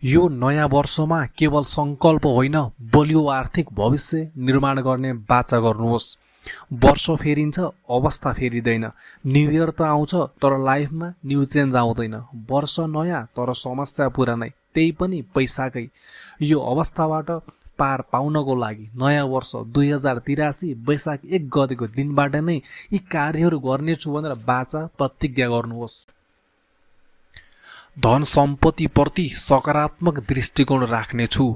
यो नयाँ वर्षमा केवल सङ्कल्प होइन, बलियो आर्थिक भविष्य निर्माण गर्ने बाचा गर्नुहोस्। वर्ष फेरिन्छ, अवस्था फेरिँदैन। न्यु इयर त आउँछ, तर लाइफमा न्यू चेन्ज आउँदैन। वर्ष नयाँ, तर समस्या पुरानै, त्यही पनि पैसाकै। यो अवस्थाबाट पार पाउनको लागि नयाँ वर्ष 2083 वैशाख 1 गतेको दिनबाट नै यी कार्यहरू गर्नेछु भनेर बाचा प्रतिज्ञा गर्नुहोस्। धन सम्पत्तिप्रति सकारात्मक दृष्टिकोण राख्नेछु।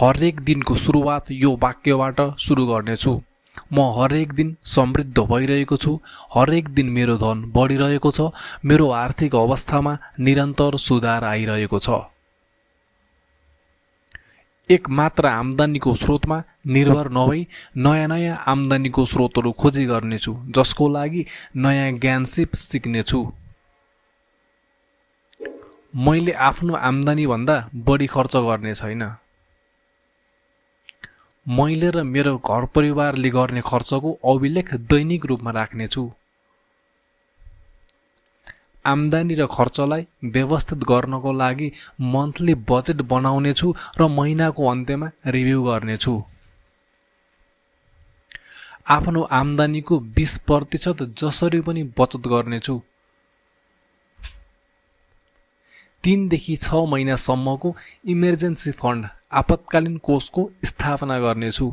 हरेक दिनको सुरुवात यो वाक्यबाट सुरु गर्नेछु। म हरेक दिन समृद्ध भइरहेको छु। हरेक दिन मेरो धन बढिरहेको छ। मेरो आर्थिक अवस्थामा निरन्तर सुधार आइरहेको छ। एक मात्र आम्दानीको स्रोतमा निर्भर नभई नयाँ नयाँ आम्दानीको स्रोतहरू खोजी गर्नेछु, जसको लागि नयाँ ज्ञान सिप सिक्नेछु। मैले आफ्नो आम्दानी भन्दा बढी खर्च गर्ने छैन। मैले र मेरो घर परिवारले गर्ने खर्चको अभिलेख दैनिक रूपमा राख्नेछु। आम्दानी र खर्चलाई व्यवस्थित गर्नको लागि मन्थली बजेट बनाउनेछु र महिनाको अन्त्यमा रिभ्यू गर्नेछु। आफ्नो आम्दानीको 20% जसरी पनि बचत गर्नेछु। 3 देखि 6 महिनासम्मको इमर्जेन्सी फन्ड आपतकालीन कोषको स्थापना गर्नेछु।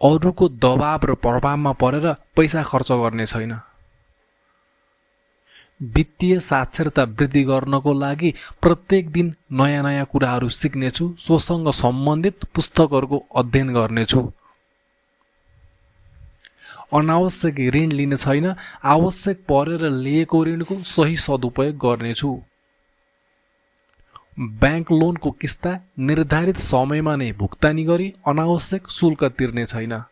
अरूको दबाब र प्रभावमा परेर पैसा खर्च गर्ने छैन। वित्तीय साक्षरता वृद्धि गर्नको लागि प्रत्येक दिन नयाँ नयाँ कुराहरू सिक्नेछु। सोसँग सम्बन्धित पुस्तकहरूको अध्ययन गर्नेछु। अनावश्यक ऋण लिने छैन। आवश्यक परेर लिएको ऋणको सही सदुपयोग गर्नेछु। ब्याङ्क लोनको किस्ता निर्धारित समयमा नै भुक्तानी गरी अनावश्यक शुल्क तिर्ने छैन।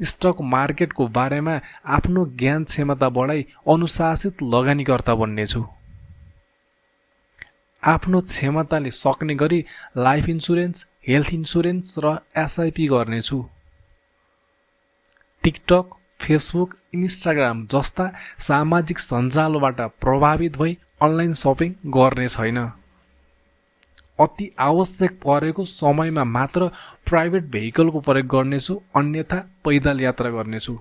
स्टक मार्केटको बारेमा आफ्नो ज्ञान क्षमता बढाई अनुशासित लगानीकर्ता बन्नेछु। आफ्नो क्षमताले सक्ने गरी लाइफ इन्सुरेन्स, हेल्थ इन्सुरेन्स र एसआइपी गर्नेछु। टिकटक, फेसबुक, इन्स्टाग्राम जस्ता सामाजिक सञ्जालबाट प्रभावित भई अनलाइन सपिङ गर्ने छैन। अति आवश्यक परेको समयमा मात्र प्राइभेट भेहिकलको प्रयोग गर्नेछु, अन्यथा पैदल यात्रा गर्नेछु।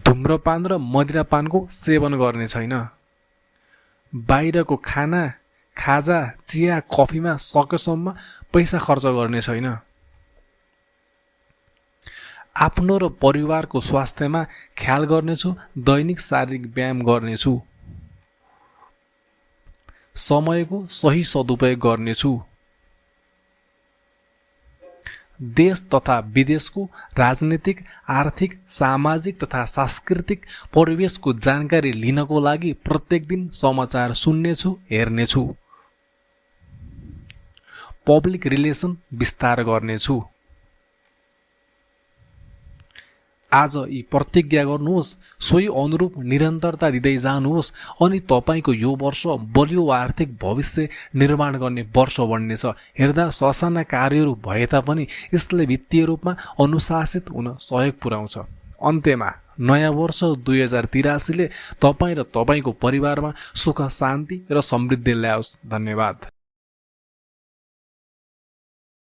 धुम्रपान र मदिरापानको सेवन गर्ने छैन। बाहिरको खाना, खाजा, चिया, कफीमा सकेसम्म पैसा खर्च गर्ने छैन। आफ्नो र परिवारको स्वास्थ्यमा ख्याल गर्नेछु। दैनिक शारीरिक व्यायाम गर्नेछु। समयको सही सदुपयोग गर्नेछु। देश तथा विदेशको राजनीतिक, आर्थिक, सामाजिक तथा सांस्कृतिक परिवेशको जानकारी लिनको लागि प्रत्येक दिन समाचार सुन्नेछु, हेर्नेछु। पब्लिक रिलेसन विस्तार गर्नेछु। आज यी प्रतिज्ञा गर्नुहोस्, सोही अनुरूप निरन्तरता दिँदै जानुहोस् अनि तपाईँको यो वर्ष बलियो आर्थिक भविष्य निर्माण गर्ने वर्ष बन्नेछ। हेर्दा ससाना कार्यहरू भए तापनि यसले वित्तीय रूपमा अनुशासित हुन सहयोग पुर्याउँछ। अन्त्यमा नयाँ वर्ष 2083ले तपाईँ र तपाईँको परिवारमा सुख, शान्ति र समृद्धि ल्याओस्। धन्यवाद।